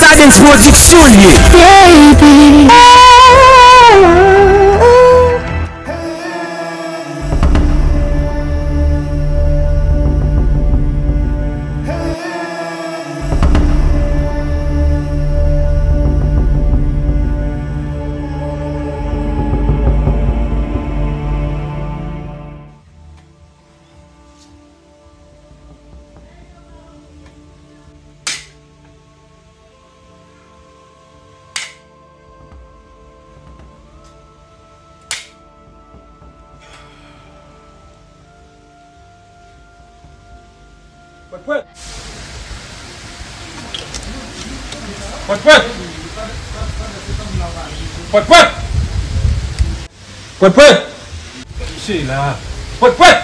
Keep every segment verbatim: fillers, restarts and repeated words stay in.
Stardens Production l ye. Baby. Pwèt, pwèt. Pwèt, pwèt. Pwèt, pwèt. Pwèt, pwèt. Kite la. Pwèt, pwèt.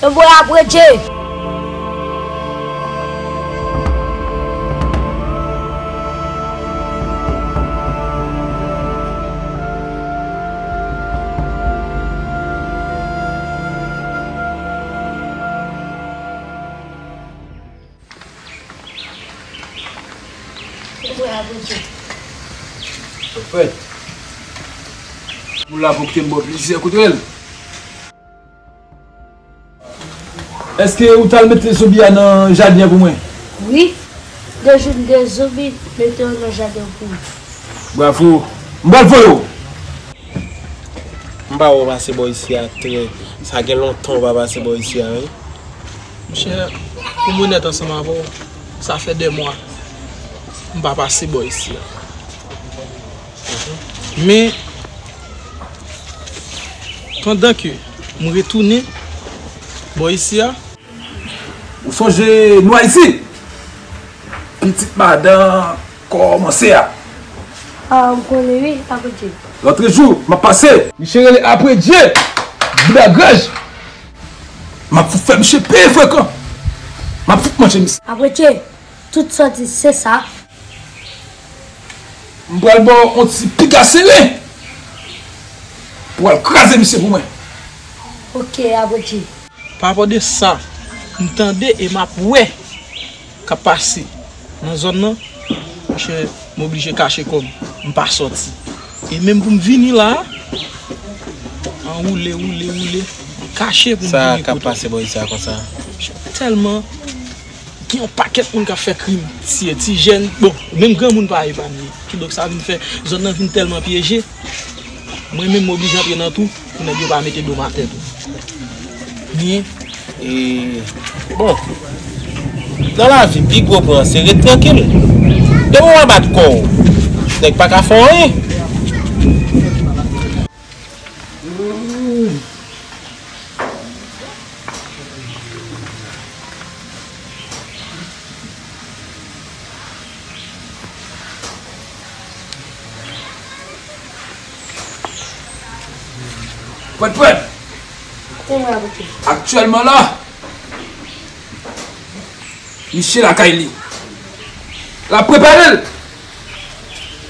Yo voye apre Dye. Yo voye apre Dye. Pwèt, pwèt. Moun la pou kite m ba w plizyè kout rèl. Èske ou t al mete zonbi a nan jaden an pou mwen? Wi. De jou, de zonbi mete yo nan jaden an pou mwen. Bravo. M pral voye w. M pa wè w pase bò isi a trè. Sa gen lontan w pa pase bò isi a, wi. Monchè, pou m onèt ansanm avè w, sa fè de mwa m pa pase bò isi a. Men, pandan ke m retounen bò isi a. Ou sonje nou Ayiti? Pitit madan kòmanse a. Ah, m konnen wi, apre Dye. Lòt jou, m ap pase. Misye rele apre Dye. Bouda granj. M ap fout fè misye peye frekan. M ap fout manje misye. Apre Dye, tout sòti se sa. M pral ba w yon ti piga sere. Pou w al kraze misye pou mwen. Ok, apre Dye. Pa rapò de sa m tande e m ap wè k ap pase nan zòn nan, monchè, m oblije kache kò m, m pa sòti. E menm pou m vini la a, anwoule, woule, woule, m kache pou m vini kote w. Sa k ap pase bò isi a konsa? Tèlman gen yon pakèt moun k ap fè krim, tiye ti jèn, bon, menm granmoun pa epaye. Kidonk sa vin fè zòn nan vin tèlman pyeje. Mwen menm m oblije antre nan twou pou nèg yo pa mete do m atè tou. Men, e, bon, nan lavi, pi gwo pwen an se ret trankil. Depi w pa bat kò w, nèg pa ka fè w anyen. Pwèt, pwèt. Kote mwen abite? Aktyèlman la, misye lakay li. L ap prepare l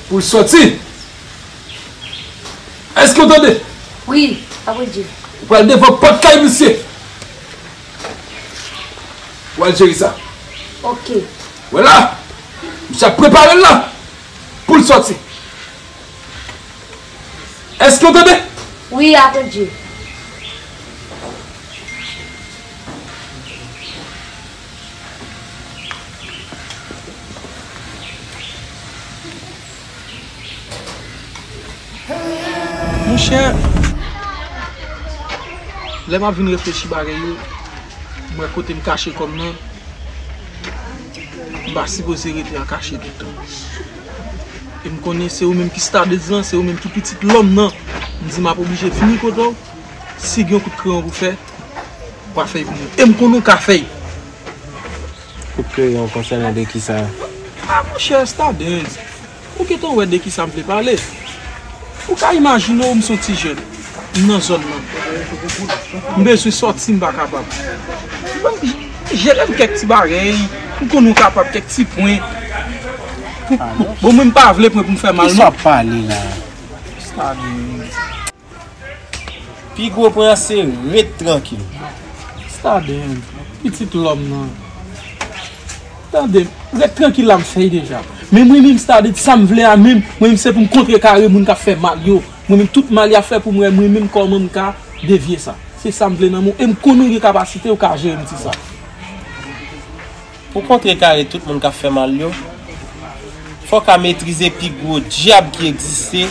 pou l sòti. Èske w tande? Wi, apre Dye. Ou pral devan pòt kay misye. Ou al jere sa. Ok. Wè la, misye ap prepare l la pou l sòti. Èske w tande? Wi, apre Dye. Monchè, lè m ap vin reflechi bagay yo, m wè kote m kache kò m nan, m pa sipoze rete an kache tout tan. E m konnen se ou menm ki Stardens lan, se ou menm ki pitit lòm nan. M di m ap oblije vini kote w. Si gen yon kout kreyon pou fè, w a fè l pou mwen. E m konnen w ka fè l. Kout kreyon konsènan de kisa? A, monchè, Stardens. Ou gentan wè de kisa m vle pale. Ou ka imajine w, m se yon ti jèn. M nan zòn nan. M bezwen sòti, m pa kapab. Bon, jere m kèk ti bagay. M konnen w kapab kèk ti pwen. Bon, mwen m pa vle pwen pou m fè mal, non. Kisa w ap pale la? Stardens. Pi gwo pwen an se ret trankil. Stardens, pitit lòm nan. Tande, ret trankil la m fè l deja. Men mwen menm, Stardens, sa m vle a menm, mwen menm se pou m kontrekare moun k ap fè mal yo. Mwen menm, tout mal y ap fè pou mwen, mwen menm kòman m ka devye sa. Se sa m vle nan men w. E m konnen w gen kapasite, w ka jere m ti sa. Pou kontrekare tout moun k ap fè mal yo, fò w ka metrize pi gwo dyab ki egziste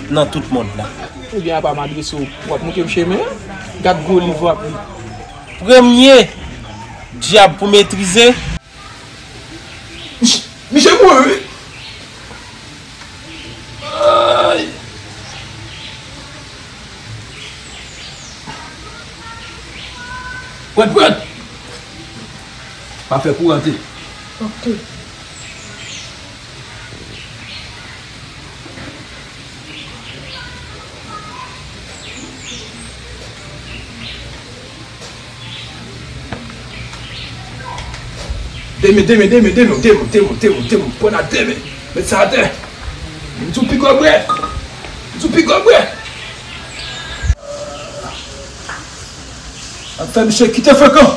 nan tout mond la. Ebyen, apa m adrese w, w ap montre m chemen an? Gad gwo liv w ap li. Premye dyab pou metrize. Mich-, misye mouri wi. Ay. Prèt, prèt. Pa fè kou rantre. Ok. Demen, demen, demen, demen, demen, demen, demen, demen, pran nan demen. Met sa atè. M di w piga w bwè. M di w piga w bwè. Ap fè misye kite frekan.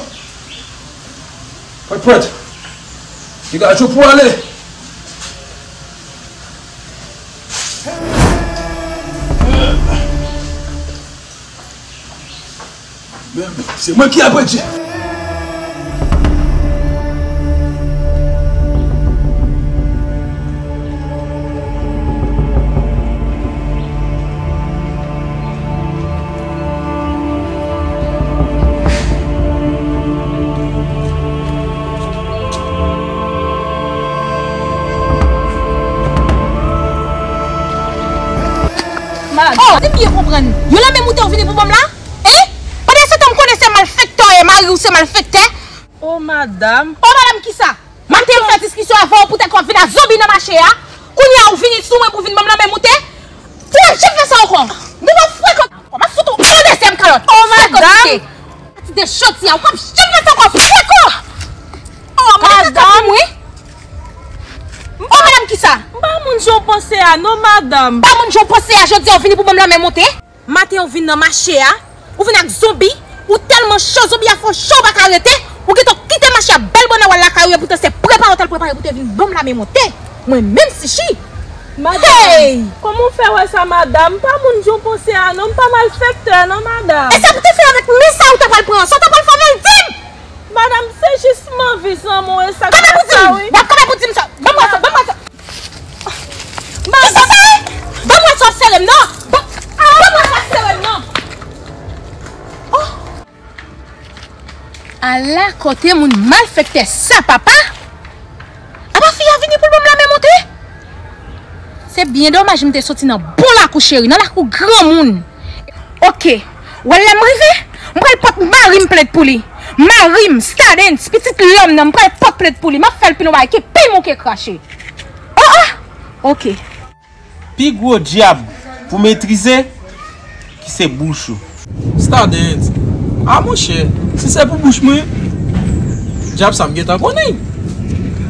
Prèt, prèt. Degaje w pou w ale. Men, se mwen ki apre Dye. Malad. Oh, si m byen konprann, yo lanmen moute w vini pou ban m la? Hein? Pandan se tan m konnen se malfektè w ye, mari w se malfektè. Oh, madam. Oh, madam kisa? Maten m fè diskisyon avè w poutèt w ap vin ak zonbi nan mache a. Kounye a ou vini sou mwen pou vin ban m lanmen moute. Ou p ap janm fè sa ankò. M ap frekan. M ap fout ou yon dezyèm kalòt. Oh, madam. Frekan. Ati de jodi a, ou p ap janm fè sa ankò. Frekan. Oh, madam. Oh, madam kisa? M pa moun jan w panse a non, madam. Pa moun jan w panse a, jodi a ou vini pou ban m lanmen moute. Maten ou vin nan mache a, ou vin ak zonbi, ou tèlman cho, zonbi a fè w cho, ou pa ka rete, ou gentan kite mache a bèl bònè w al lakay ou, epoutan se prepare w t al prepare pou te vin ban m lanmen moute. Mwen menm si chi. Madam, hey! Kòman w fè wè sa, madam? M pa moun jan w panse a non, m pa malfektè non, madam. E sa pou te fè avèk men sa ou ta pral pran an, sa w ta pral fè avè l, di m! Madam, se jis m anvi zanmi w, e sa k fè sa, wi. Kanpe pou di m, w ap kanpe pou di m sa. Ban m wè sa, ban m wè sa. Ban m wè sa, ban m wè sa w ap sere m non. Ban, ban m wè sa w ap sere m non. Oh. Ala kote moun malfektè sa, papa. Apa fi a vini pou l ban m lanmen moute? Se byen domaj m te soti nan bon lakou cheri, nan lakou granmoun. Ok. Ou wè lè m rive, m pral pot mari m plent pou li. Mari m, Stardens, pitit lòm nan, m pral pot plent pou li. M ap fè l pini yon bagay ki pi mou ke krache. Oh, oh! Ok. Pi gwo dyab pou metrize, ki se bouch ou. Stardens. A monchè, si se pou bouch mwen, dyab sa m gentan konnen.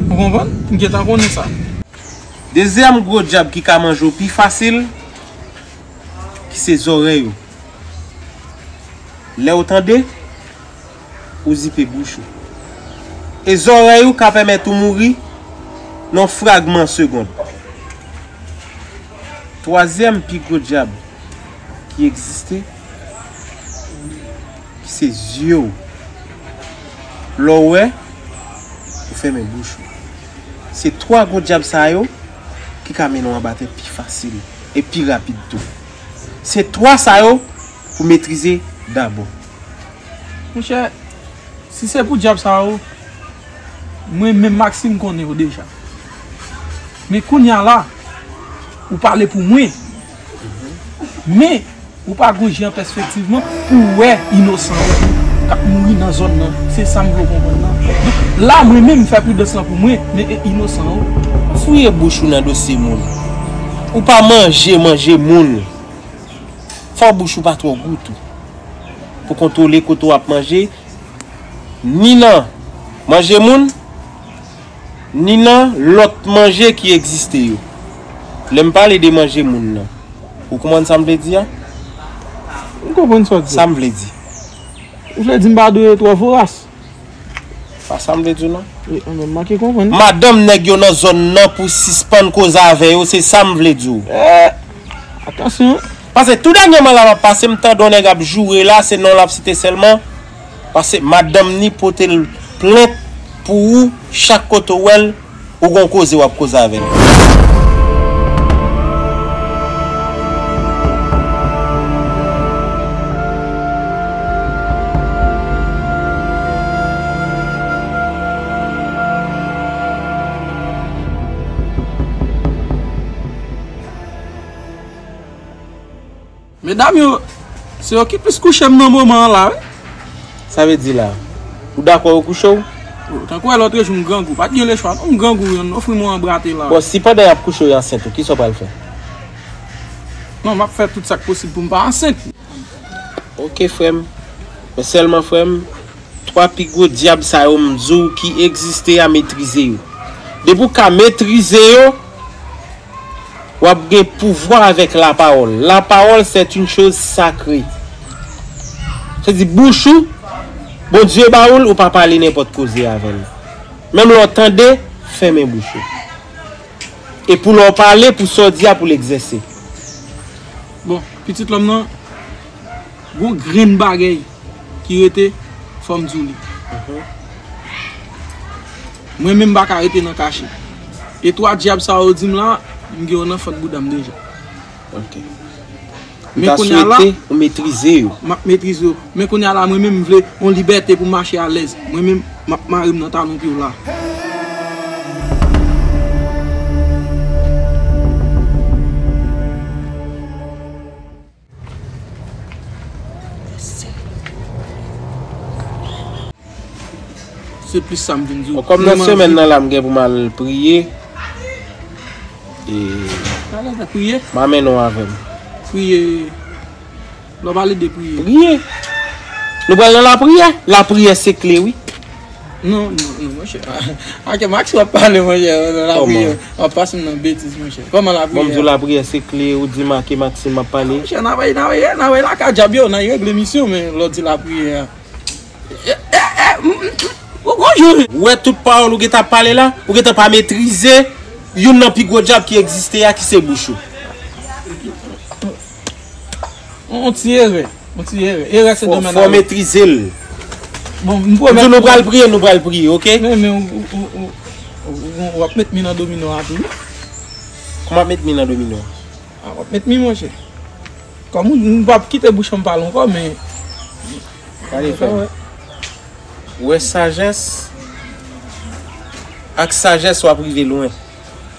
Ou konprann? M gentan konnen sa. Dezyèm gwo dyab ki ka manje w pi fasil, ki se zòrèy ou. Lè w tande, ou zipe bouch ou. E zòrèy ou ka pèmèt ou mouri nan yon fragman segonn. Twazyèm pi gwo dyab ki egziste, ki se zye w. Lè w wè, ou fèmen bouch ou. Se twa gwo dyab sa yo ki ka mennen w anba tè pi fasil e pi rapid tou. Se twa sa yo pou metrize dabò. Monchè, si se pou dyab sa yo, mwen menm Maxime konnen yo deja. Men kounye a la, ou pale pou mwen. Men, ou pa gon jan pèspektivman pou wè inosan yo k ap mouri nan zòn nan. Se sa m vle w konprann nan. Donk, la, mwen menm, m fè pridans lan pou mwen, men e inosan yo. Pa fouye bouch ou nan dosye moun. Ou pa manje, manje moun. Fò bouch ou pa twò gou tou. Pou kontwole kote w ap manje, ni nan manje moun, ni nan lòt manje ki egziste yo. Lè m pale de manje moun nan, ou konprann sa m vle di a? M konprann sa w di. Sa m vle di. Ou vle di m pa dwe twò voras? Pa sa m vle di w non. Wi, mwen menm, m manke konprann. Madanm nèg yo nan zòn nan pou sispann koze avè yo, se sa m vle di w. Eh, atansyon. Paske tou dènyèman la m ap pase, m tande yon nèg ap joure la, se non l ap site sèlman. Paske madanm ni pote l plent pou ou, chak kote w wè l, ou gon koze w ap koze avè l. Medam yo, se yo ki plis kouche m nan moman an la, wi. Sa vle di la, ou dakò yo kouche w? Tankou wè lòt jou m grangou, pa t gen lechwa non, m grangou, yo ofri m yon anbrate la. Bon, si pandan y ap kouche w, y ansent ou, kisa w pral fè? Non, m ap fè tout sa k posib pou m pa ansent. Ok, frè m. Men sèlman, frè m, twa pi gwo dyab sa yo m di w ki egziste a, metrize yo. Depi w ka metrize yo, w ap gen pouvwa avèk lapawòl. Lapawòl, c'est une chose sacrée. Se di, bouch ou, Bondye ba ou l, ou pa pale nenpòt koze avè l. Menm lè w tande, fèmen bouch ou. E pou lè w pale, pou sa w di a, pou l egzèse. Bon, pitit lòm nan, gon grenn bagay ki rete, fò m di w li. Mwen menm m pa ka rete nan kache. E twa dyab sa yo di m la, m gen yo nan fant bouda m deja. Ok. M ta swete ou metrize yo. M ap metrize yo. Men kounye a la, mwen menm m vle yon libète pou m mache alèz. Mwen menm, m ap mare m nan talon pye w la. Se plis sa m vin di w. Bon, kòm nan semèn nan la m gen pou m al priye. E. Alèz, priye. M a mennen w avè m. Priye. Lè w pale de priye. Priye. Nou pral nan lapriyè. Lapriyè se kle, wi. Non, non, non, monchè. Ake Max w ap pale, monchè, nan lapriyè. W ap pase m nan betiz, monchè. Kòman lapriyè? Bon, m di w lapriyè se kle, ou di m ake Maxime ap pale. Monchè, n a bay, n a bay, n a bay lakay dyab yo, n a regle misyon, men lè w di lapriyè a. Ou wè tout pawòl ou gentan ap pale la, ou gentan pa metrize youn nan pi gwo dyab ki egziste a, ki se bouch ou. Yon ti erè, yon ti erè. Erè se domèn a. Fò metrize l. Bon, m pwomèt. M di nou pral priye, nou pral priye, oke? Men, men, w ap met mi nan domino a tou, wi. Kòman w ap met mi nan domino a? A, w ap met mi, monchè. Kòm ou, m p ap kite bouch an m pale ankò, men. Gade, frè m. Wè sajès, ak sajès w ap rive lwen.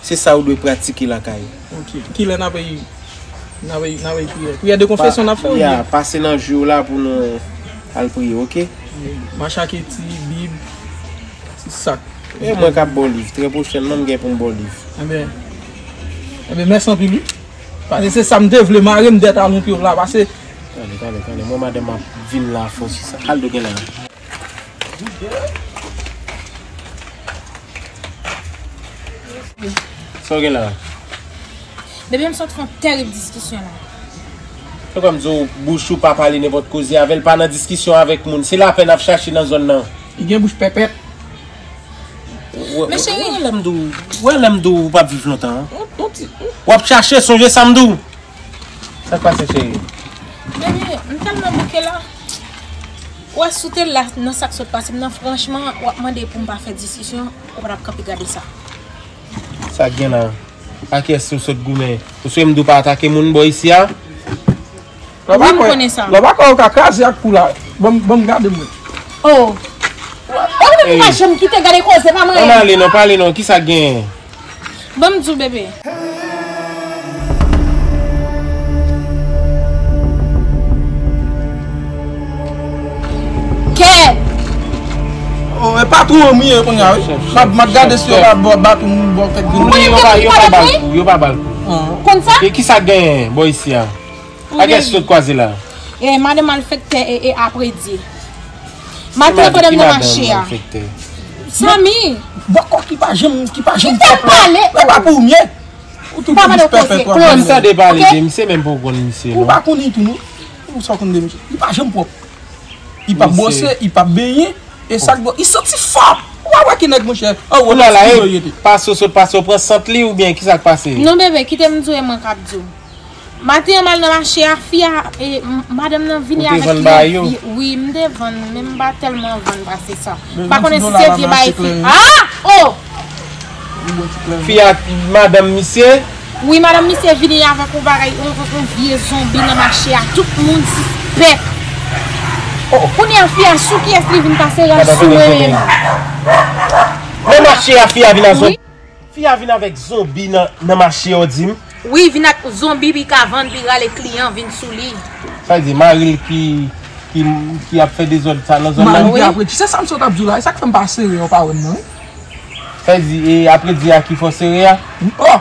Se sa ou dwe pratike lakay ou. Ok. Kilè n ap, n ap, n ap priyè? Priyè de konfesyon n ap fè oubyen? Ya, pase nan jou la pou nou al priye, ok? M a chak eti, Bib, ti sak. E mwen k ap ba w liv. Trè pwochènman, m gen pou m ba w liv. Enben, enben, mèsi anpil, wi. Paske se sa m te vle, mare m dèyè talon pye w la, pase. Tande, tande, tande. Mwen madanm ap vin la fò sou sa. Al do gen la. Sa w gen la? Bebe, m sot fè yon tèrib diskisyon la. Se kòm di w bouch ou pa pale nenpòt koze avè l, pa nan diskisyon avèk moun. Se lapè n ap chache nan zòn nan. Li gen bouch pèpèt. Men cheri. Wè lè m di w, wè lè m di w ou p ap viv lontan an. W ap chache, sonje sa m di w. Sa k pase cheri? Bebe, m tèlman bouke la. Ou wè si w te la nan sa k sot pase m nan, franchman, w ap mande pou m pa fè diskisyon, ou pa t ap kanpe gade sa. Sa k gen la? A kiyès ou sot goumen? Ou swete m di w pa atake moun bò isi a? Wi, m konnen sa. Lè w pa kwè ou ka kraze ak kou la, ban m, ban m gade mwen. Oh. Ou menm ou pa janm kite gade koze pa manyen. Ann ale non, pale non, kisa k genyen? Ban m di w, bebe. Kèt! Oh, e patwon an m ye kounye a, wi. M ap, m ap gade si yo pa ba, ba tou moun bò kèt grenn. Ou konnen m gen pou m pale tou, wi? Yo pa ba l kou, yo pa ba l kou. Konn sa? E kisa k genyen bò isi a? Ak kiyès ou sot kwaze la? E madan malfektè e, e apredye. M ap tande pandan m nan mache a. Samy! Bòkò ki pa janm, ki pa janm pwòp la. Pale! E pa pou ou m ye. Ou tou gen bouch pèpèt, w ap mande. M tande pale de misye, men m poko konn misye non. Ou pa konn li tou non. Ou sa w konn de misye? Li pa janm pwòp. Li p ap bwose, li p ap benyen. E sa k bon, li santi fò. Ou pa wè ki nèg, monchè. An, ou la la, e, pase w sot pase w pran sant li oubyen ki sa k pase? Non, bebe, kite m di w, e mwen k ap di w. Maten an, m al nan mache a, fi a, e, m- madanm nan vini avèk yon vye, wi, m te vann, men m pa tèlman vann pase sa. M pa konnen si se vye bay fi. Ah! Oh! Fi a, madanm misye? Wi, madanm misye vini avèk yon bagay, yon, yon, yon vye zonbi nan mache a. Tout moun sispèk. Oh. Kounye a, fi a, sou kiyès li vin pase, ral sou mwen menm. Nan mache a, fi a vin a zonbi. Fi a vin avèk zonbi nan, nan mache, w di m? Wi, vin ak zonbi, pi ka vann, pi rale kliyan, vin sou li. Sa vle di, mari l ki, ki, ki ap fè dezòd sa nan zòn nan? Mari l ki ap redi. Se sa m sot ap di w la, e sa k fè m pa sere yon pawòl nan, wi. Sa vle di, e apredi a ki fè w sere a? Oh!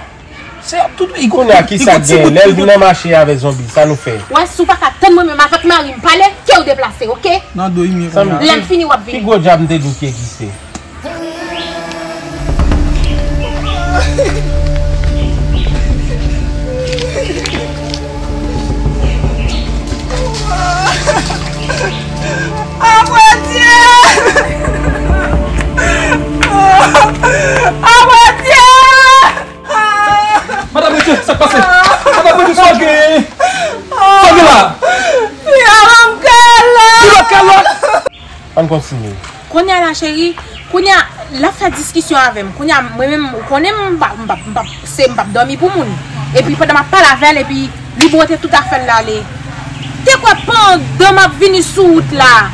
Se ap tout, i konnen a ki sa k gen. Lè l vin nan mache avèk zonbi, sa nou fè? Wè, si w pa ka tann mwen menm avèk mari m pale, ke w deplase, oke? Nan do, i mye kounye a. Lè m fini, w ap vini. Ki gwo dyab m te di w ki egziste? Ah, Bondye! Ah, Bondye! Madan Bondye, sa k pase? Madan Bondye, sa w gen? Sa w gen la? Fi a ban m kalòt! Ki lòt kalòt? Ann kontinye. Kounye a la, cheri, kounye a, l ap fè diskisyon avè m. Kounye a, mwen menm, ou konnen m pa, m pa, m pa, se, m p ap dòmi pou moun. Epi pandan m ap pale avè l, epi li bwote tout afè l ale. Te kwè pandan m ap vini sou wout la,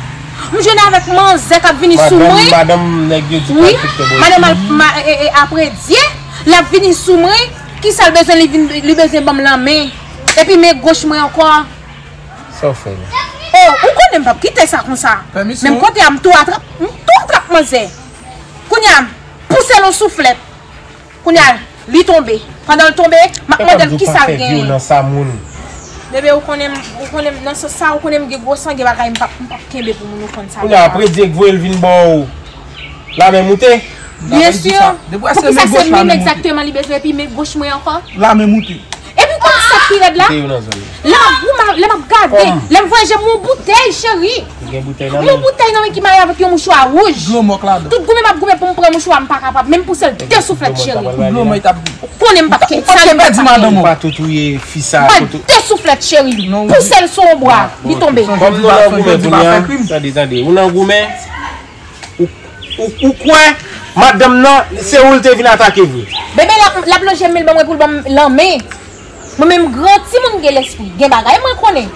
m jwenn avèk manzè k ap vini sou mwen. Madanm, madanm nèg yo di trafik te bwote. Wi, madanm al, ma, e, e, apredye, l ap vini sou mwen. Kisa l bezwen, li vin, li bezwen ban m lanmen. Epi men goch mwen ankò. Sa w fè la? Oh, ou konnen m p ap kite sa konsa. Menm kote a, m tou atrap, m tou atrap manzè. Kounye a, m pouse l yon souflèt. Kounye a, li tonbe. Pandan l tonbe, m ap mande l kisa l genyen. Bebe, ou konnen m, ou konnen m, nan sans sa, ou konnen m gen gwo san, gen bagay, m p ap, m p ap kenbe pou moun, ou konn sa. Kounye a, apredye k voye l vin ba w, lame moute? Byen si. Poukisa se men m egzakteman li bezwen, epi men goch mwen ankò? Lame moute. Epi w konn sa k pi rèd la? Lè m ap goumen, lè m ap gade, lè m voye je m, yon boutèy, cheri. Yon boutèy nan men ki mare avèk yon mouchwa wouj. Tout goumen m ap goumen pou m pran mouchwa, m pa kapab. Menm pouse l de souflèt, cheri. Ou konnen m p ap kenbe sa, m p ap kenbe. Ou pa tou touye fi sa. Ba l de souflèt, cheri. Pouse l sou yon bwa, li tonbe. Kòm nou nan goumen kounye a, tande, tande, ou nan goumen. Ou, ou, ou kwè madanm nan, se ou l te vin atake vre? Bebe, l ap, l ap lonje men l ban mwen pou l ban m lanmen. Mwen menm gran timoun gen lespri. Gen bagay mwen konnen.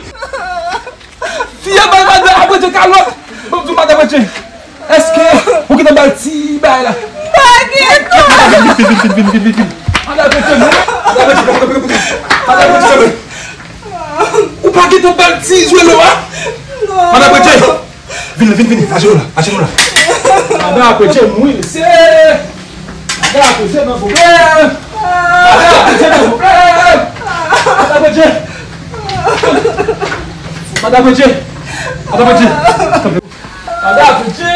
Fi a bay madan Apredye kalòt. Ban m di w madan Apredye. Èske ou gentan ba l ti bagay la? Pa gentan. Vin, vin, vin, vin, vin, vin, vin. Madan Apredye, non. Madan Apredye, madan Apredye, madan Apredye, madan Apredye. Ou pa gentan ba l ti zwelo a? Non. Madan Apredye. Vin, vin, vin, ajenou la, ajenou la. Madan Apredye mouri, mesye. Madan Apredye nan pwoblèm. Madan Apredye nan pwoblèm. Madan Apredye. Madan Apredye. Madan Apredye. Madan Apredye.